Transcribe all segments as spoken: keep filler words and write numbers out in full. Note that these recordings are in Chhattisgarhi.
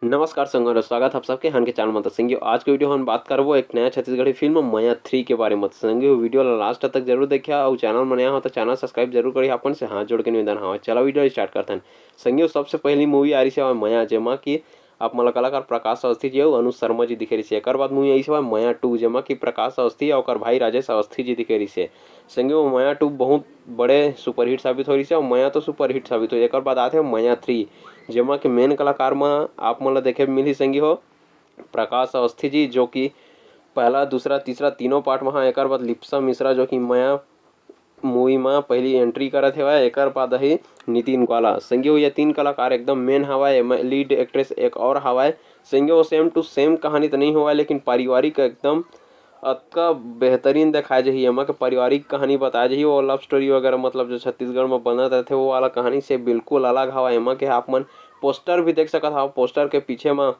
नमस्कार संगवारी, स्वागत आप सबके हमन के चैनल म। त संगी हो, आज के वीडियो हम बात करबो एक नया छत्तीसगढ़ी फिल्म मया थ्री के बारे म। त संगी हो, वीडियो ला लास्ट तक जरूर देखिया अउ चैनल म नया हो त चैनल सब्सक्राइब जरूर करिए, अपन से हाथ जोड़ के निवेदन हवय। चला वीडियो स्टार्ट करथन। संगी हो, सबसे पहली मूवी आ रही से मया, जेमा कि आप मन ला कलाकार प्रकाश अवस्थी जी अउ अनुज शर्मा जी दिखे रहिसे। एकर बाद मूवी आइस हवय मया टू, जेमा कि प्रकाश अवस्थी अउ ओकर भाई राजेश अवस्थी जी दिखे रहिसे। संगी हो, मया टू बहुत बड़े सुपरहिट साबित हो रहिसे अउ मया तो सुपरहिट साबित हो। एकर बाद आथे मया थ्री, जेमा के मेन कलाकार म आप मन ला देखे मिलही संगी हो, प्रकाश अवस्थी जी, जो कि पहला, दूसरा, तीसरा तीनों पार्ट म हा। एकर बाद लिप्सा मिश्रा, जो कि मया मूवी म पहली एंट्री करत हवय। एकर बाद ही नितिन ग्वाला। संगी हो, ये तीन कलाकार एकदम मेन हवय। एमा लीड एक्ट्रेस एक और हवय। संगी हो, सेम टू सेम कहानी तो नहीं हवय, लेकिन पारिवारिक एकदम अतका बेहतरीन दिखाए जही। एमा के पारिवारिक कहानी बताए जही, वो लव स्टोरी वगैरह, मतलब जो छत्तीसगढ़ म बनत रहिथे, वो वाला कहानी से बिल्कुल अलग हवय। एमा के आप मन पोस्टर भी देख सकत हव। पोस्टर के पीछे म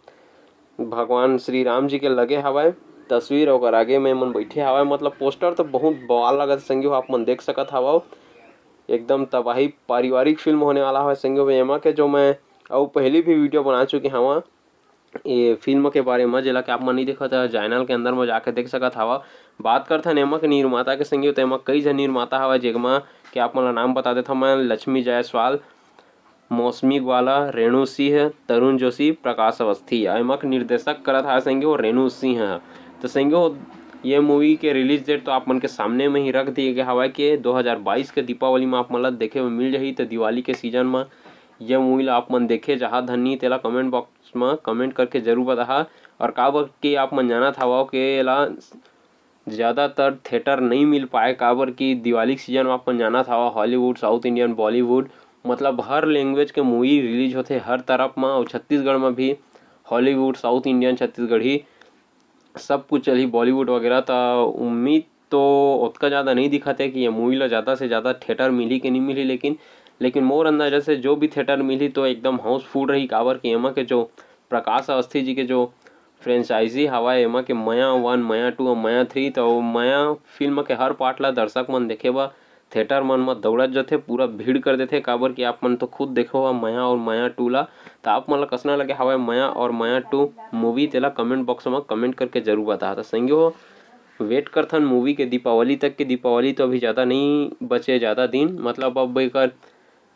भगवान श्री राम जी के लगे हवय तस्वीर, ओकर आगे में मन बैठे हवय। मतलब पोस्टर तो बहुत बवाल लगत हे संगी हो, आप मन देख सकत हवव, एकदम तबाही पारिवारिक फिल्म होने वाला हवय संगी हो। एमा के जो मैं अउ पहली भी वीडियो बना चुके हवं ये फिल्म के बारे म, जेला कि आप मन नहीं देखत हव, चैनल के अंदर म जाके देख सकत हवव। बात करथन एमा के निर्माता के संगी हो, तो एमा कई झन निर्माता हवय, जेमा के आप मन ला नाम बता देथव मैं, लक्ष्मी जायसवाल, मौसमी ग्वाला, रेणु सिंह, तरुण जोशी, प्रकाश अवस्थी। अउ एमा के निर्देशक करत हवय संगी हो रेणु सिंह ह। तो संगी हो, ये मूवी के रिलीज डेट तो आप मन के सामने में ही रख दिए गए हवय कि दो हज़ार बाईस के दीपावली में आप मन ला देखे में मिल जाही। तो दिवाली के सीजन में ये मूवी ला आप मन देखे जाहा धन्नी, तेला कमेंट बॉक्स में कमेंट करके जरूर बताहा। और काबर कि आप मन जानत हवव कि एला ज़्यादातर थिएटर नहीं मिल पाए, काबर कि दिवाली के सीजन में अपन जानत हवा, हॉलीवुड, साउथ इंडियन, बॉलीवुड, मतलब हर लैंग्वेज के मूवी रिलीज होथे हर तरफ म। और छत्तीसगढ़ में भी हॉलीवुड, साउथ इंडियन, छत्तीसगढ़ी सब कुछ चलही, बॉलीवुड वगैरह। त उम्मीद तो ओतका ज़्यादा नहीं दिखत है कि ये मूवी ला ज़्यादा से ज़्यादा थिएटर मिलही कि नहीं मिलही, लेकिन लेकिन मोर अंदाजा से जो भी थिएटर मिलही तो एकदम हाउसफुल रही, काबर कि एमा के जो प्रकाश अवस्थी जी के जो फ्रेंचाइजी हवय, एमा के मया वन, मया टू अउ मया थ्री, तो मया फिल्म के हर पार्ट ला दर्शक मन देखे बर थिएटर मन म दौड़त जथे, पूरा भीड़ कर देथे। काबर कि आप मन तो खुद देखो हव मया और मया टू ला, त आप मन ला कसना लगे हवय मया और मया टू मूवी, तेला कमेंट बॉक्स म कमेंट करके जरूर बताहा। त संगी हो, वेट करथन मूवी के दीपावली तक के। दीपावली तो अभी ज़्यादा नहीं बचे, ज़्यादा दिन, मतलब अब एकर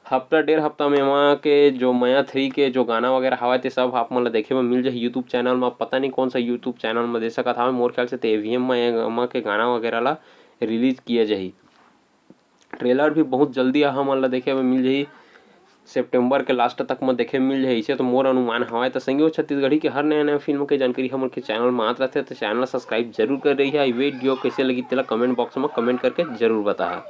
हफ्ता डेढ़ हफ्ता में एमा के जो मया थ्री के जो गाना वगैरह हवय, ते सब आप मन ला देखे बर मिल जाही यूट्यूब चैनल म। पता नहीं कौन सा यूट्यूब चैनल म दे सकत हवय, मोर ख्याल से ते एवीएम म एमा के गाना वगैरह ला रिलीज किया जाही। ट्रेलर भी बहुत जल्दी हमन ला देखे बर मिल जाही, सितंबर के लास्ट तक म देखे मिल जाही, इसे तो मोर अनुमान हवय। त संगी हो, छत्तीसगढ़ी के हर नया नया फिल्म के जानकारी हमन के चैनल म आत रहथे, त चैनल ला सब्सक्राइब जरूर कर रही है। वीडियो कैसे लगी, तेला कमेंट बॉक्स म कमेंट करके जरूर बताहा।